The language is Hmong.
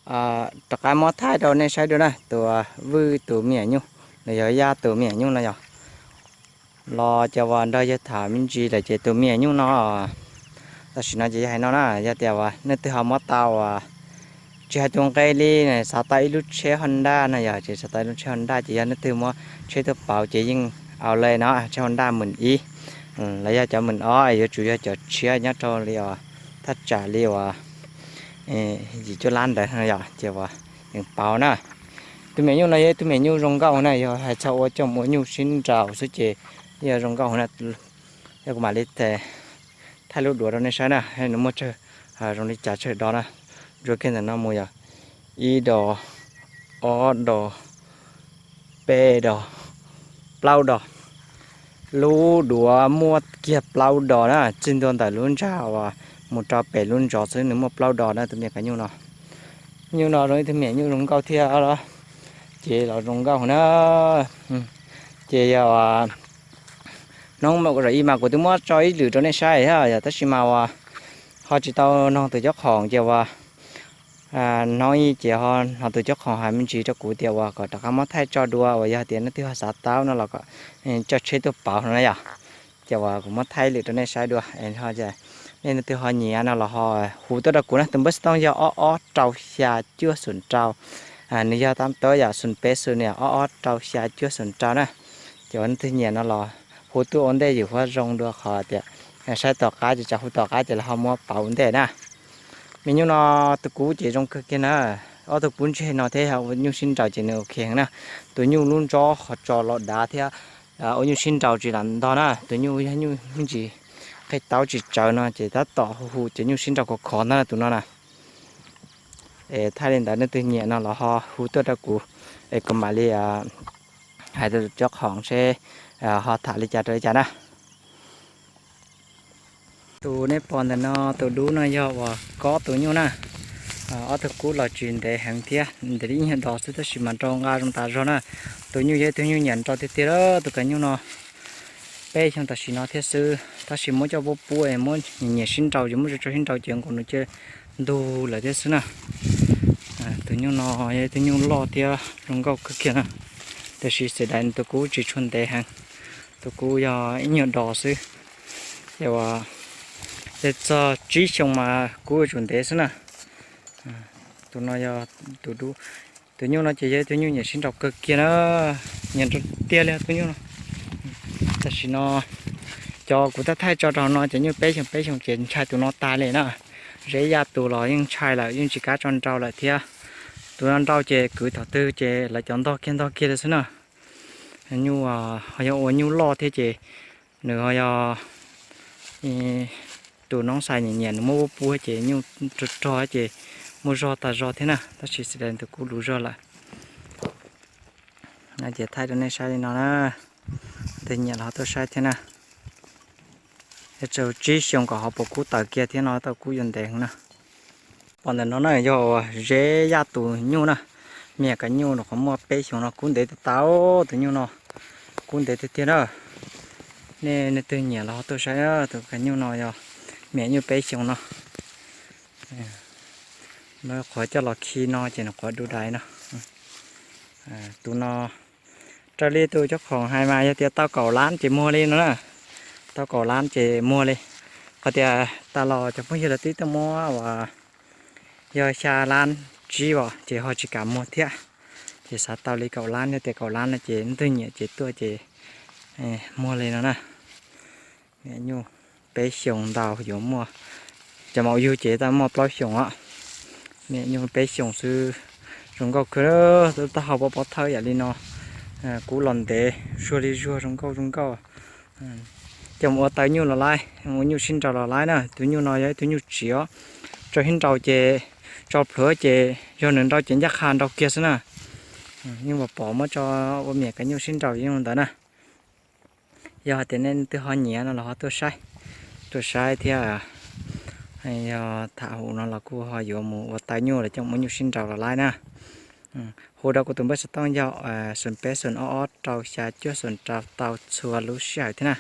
Rov qab muab thaij rau nej saib dua na, tus Vwj tus me nyuam nyuj, los yog Yaj tus me nyuam nyuj no yog los cov uas nrog yawg tham me ntsis lawm ces tus me nyuam nyuj no tam sim no ces yog hais no na, yog tias uas nej twg ho muab tau uas tsis hais tus nqe li, xav tau ib lub tsheb Honda no yog tsis xav tau ib lub tsheb Honda ces yog nej twg muab tsheb tuaj pauv ces yeej au le no, tsheb Honda mws ib los yog cov mws ob, yuav tsum yog cov tshiab nyob rau li uas thaj tsam li uas yim cuaj lab ntawd no yog ces uas yeej pauv na. Tus me nyuj no yog ib tug me nyuj zoo nkauj na, yog hais txog ua coj mus ua nyuj sib nraus xwb ces yog zoo nkauj na. Yog kuv mam li thaij lub duav rau nej saib na, nws muaj tsawg, zoo li cas tsawg dos na. Ntsuab kiag ntawm no mus yog ib dos, ob dos, peb dos, plaub dos. Lub duav muaj kiag plaub dos na, txij ntua ntawm lub ntsag uas mus rau pem lub ntsov xwb nws muaj plaub dos na tus me kav nyuj no. Nyuj no zoo ib tug me nyuj zoo nkauj thiab, ces los zoo nkauj na. Ces yog hnub ib mas kuv twb muab tso ib lwm rau nej saib, yog tab sis mas uas ho tsis tau noog tus cob qhoom ces uas hnub ib ces ho noog tus cob qhoom hais me ntsis rau kuv tias uas kom rov qab muab thaij tso dua uas yog tias nej twg ho xav tau no los kom coj tsheb tuaj pauv no na yog. Ces uas kuv muab thaij lwm rau nej saib dua, nej leej twg ho nyiam no los ho hu tuaj rau kuv na, tus npawb xov tooj yog ob ob rau xya cuaj xoom rau. Nws yog tab tawb yam xoom peb xu ni, ob ob rau xya cuaj xoom rau na. Ces uas nej twg nyiam no los hu tuaj ua ntej, yus huab zoo dua qhov tias saib tom qab ces tsam hu tom qab ces lawv ho muab pauv ua ntej na. Me nyuj no tus kub ces zoo kawg kiag na, ob tug kub ntseg no thiab ua nyuj sib nraus ces nws ok heev na. Tus nyuj lub ntsob qhov tso los dav thiab ua nyuj sib nraus tsis lam ntog na, tus nyuj yog nyuj me ntsis qe taub tsis tsawv no ces tab tom hu hu ces nyuj sib nraus khov khov ntag tus no na. Es thaij li ntawd nej twg nyiam no los ho hu tuaj rau kuv es kuv mam li hais rau cob qhoom seb ho tham li cas rau li cas na. Tus nej pom ntawm no tus dub no yog uas kob tus nyuj na. Ob tug kub los tsis ntev heev thiab, ntev li ib nyuag dos xwb tab sis mas nrau nqa zoo tas zog na. Tus nyuj yog ib tug nyuj nyiam nrau tiag tiag lawm tus kav nyuj no. Peb xyoo tam sim no thiab xwb tab sis muab coj pub pub es muab nyiam sib nraus ces muab tso sib nraus ces nkaus nws cia ntug lawm thiab xwb na. Tus nyuj no yog ib tug nyuj loj thiab zoo nkauj kawg kiag na, tiam sis xav dais nws tus kub tsis tshua ntev heev, tus kub yog ib nyuag dos xwb. Ces uas yog txog tsib xyoo mas kub yuav tsum ntev xwb na. Tus no yog tus dub. Tus nyuj no ces yog ib tug nyuj nyiam sib nraus kawg kiag na, nyiam nraus tiag li tus nyuj no. Tam sim no cov kuv thaij thaij tso rau no ces nyuj peb xyoo peb xyoo ces ntshai tus no tag li na. Zeb yaj tus los yeej ntshai lawm, yeej tsis kam tso nrau lawm thiab. Tus no nrau ces kwv thaum twg ces lawv cov ntog kiag ntog kiag li xwb na. Nyuj ho yog ua nyuj loj thiab ces nws ho yog tus noob xais nyiam nyiam nws muab pub pub ces nyuj rog rog ces muaj zog tas zog thiab na, tab sis xav dais tus kub luv zog lawm. Ces thaij rau nej saib li no na, tus nyiam los ho tuaj saib thiab na. Yog tsib xyoo kom ho puas kub tawm kiag thiab no tau kub yuav ntev heev na. Pom ntawm no na yog uas zeb yaj tus nyuj na, me nyuam kav nyuj no qhov muaj peb xyoos no kub ntev tas tas, tus nyuj no kub ntev tiag tiag na. Nej leej twg nyiam los ho tuaj saib, tus kav nyuj no yog me nyuam nyuj peb xyoos no. No qhov coj los khi no ces nws qhuav du dais no. Tus no raws li tus cob qhoom hais mas yog tias tau kaum lab ces muag li no na, tau kaum lab ces muag li. Qhov tias tas los cov phooj ywg lawv twb tuaj muab uas yog xya lab tsib os ces ho tsis kam muag thiab, ces xav tau li kaum lab, yog tias kaum lab no ces leej twg nyiam ces tuaj ces muag li no na. Me nyuam nyuj peb xyoos ntau yuav muaj, cov maum yug ces tau muaj plaub xyoos os. Me nyuam nyuj peb xyoos xwb, zoo nkauj kawg, taub hau pov pov thawj yam li no. Kub los ntev zuag li zuag, zoo nkauj zoo nkauj. Coj mus ua taw nyuj los laib, ua nyuj sib nraus los laib na. Tus nyuj no yog ib tug nyuj tsiv os, tso sib nraus ces, tso plhuav ces yog nws nrau ces ncaj qha nrau kiag xwb na. Yeej pom muab tso ua me nyuam kav nyuj sib nraus yeej ntawd na. Yog hais tias nej leej twg ho nyiam no los ho tuaj saib, tuaj saib thiab. Yog tham hauv no los kuj ho yuav mus ua taw nyuj los coj mus ua nyuj sib nraus los laib na. Hu rau kuv tus npawb xov tooj yog xoom peb xoom ob ob rau xya cuaj xoom rau tau txhua lub sij hawm thiab na.